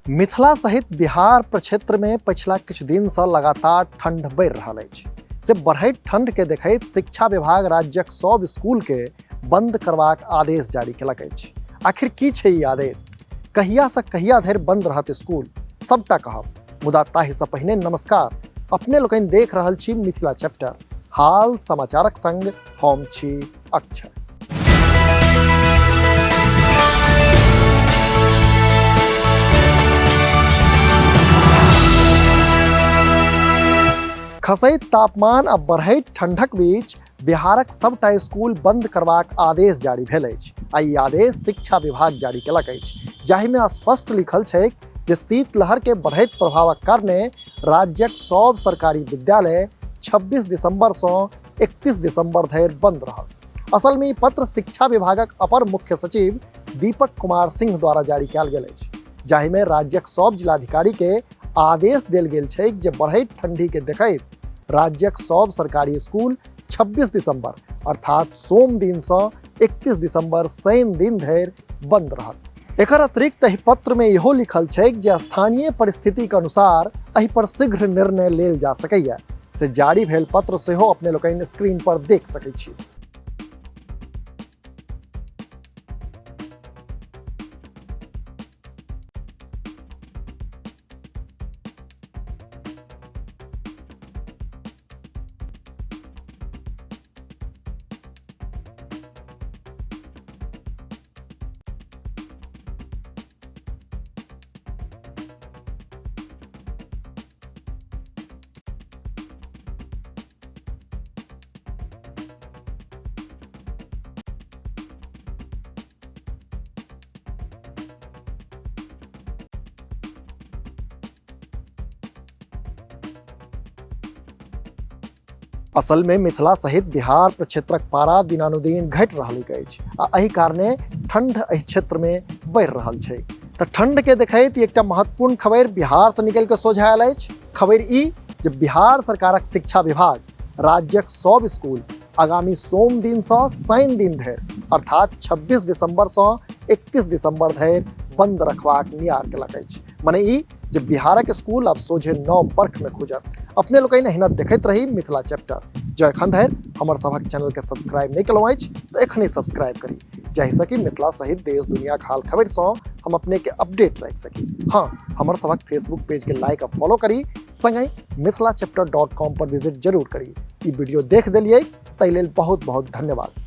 मिथिला सहित बिहार प्रक्षेत्र में पछिला किछु दिन से लगातार ठंड बढ़ि रहल अछि। से बढ़ैत ठंड के देखैत शिक्षा विभाग राज्यक सब स्कूल के बंद करबाक आदेश जारी केलक अछि। आखिर की छै ई आदेश, कहिया से कहिया धरि बंद रहत स्कूल, सबटा कहब, मुदा ताहि से पहिने नमस्कार। अपने लोकनि देख रहल छी मिथिला चैप्टर, हाल समाचारक संग हम छी अक्षय। खसैत तापमान आ बढ़ैत ठंडक बीच बिहारक सबटा स्कूल बंद करबाक आदेश जारी भेल अछि आ ई आदेश शिक्षा विभाग जारी केलक अछि, जाहिमे स्पष्ट लिखल छैक जे शीतलहर के बढ़ैत प्रभावक कारणे राज्यक सब सरकारी विद्यालय 26 दिसंबर सँ 31 दिसंबर धरि बंद रहल। असल में ई पत्र शिक्षा विभागक अपर मुख्य सचिव दीपक कुमार सिंह द्वारा जारी कयल गेल अछि, जाहिमे राज्यक सब जिलाधिकारी के आदेश देल गेल छैक जे बढ़ैत ठंडी के देखैत राज्यक सब सरकारी स्कूल 26 दिसंबर अर्थात सोम दिन सँ 31 दिसंबर शनि दिन धरि बंद रहत। एकर अतिरिक्त एहि पत्र में इहो लिखल छैक जे स्थानीय परिस्थिति के अनुसार एहि पर शीघ्र निर्णय लेल जा सकैए। से जारी भेल पत्र सेहो अपने लोकनि स्क्रीन पर देख सकै छी। असल में मिथिला सहित बिहार प्रक्षेत्रक पारा दिनानुदिन घटि रहल अछि आ एहि कारणे ठंड एहि क्षेत्र में बढ़ि रहल छै। तऽ ठंड के देखैत एकटा महत्वपूर्ण खबर बिहार से निकलि कऽ सोझा आयल अछि। खबर ई जे बिहार सरकारक शिक्षा विभाग राज्यक सब स्कूल आगामी सोम दिन सँ शनि दिन धरि अर्थात 26 दिसंबर सँ 31 दिसंबर धरि बंद रखबाक नियार केलक अछि। मने ई जे बिहारक स्कूल अब सोझे 9 बर्ख में खुजत। अपने लोकनि एहिना देखैत रही मिथिला चैप्टर। जँ एखन धरि हमर सभक चैनल के सब्सक्राइब नहि केलहुँ अछि तऽ एखने सब्सक्राइब करी, जाहिसँ कि मिथिला सहित देश दुनियाक हाल खबरि सँ हम अपने के अपडेट राखि सकी। हाँ, हमर सभक फेसबुक पेज के लाइक आ फॉलो करी, संगहि मिथिलाचैप्टर.com पर विजिट जरूर करी। ई वीडियो देख देलियै ताहि लेल बहुत बहुत धन्यवाद।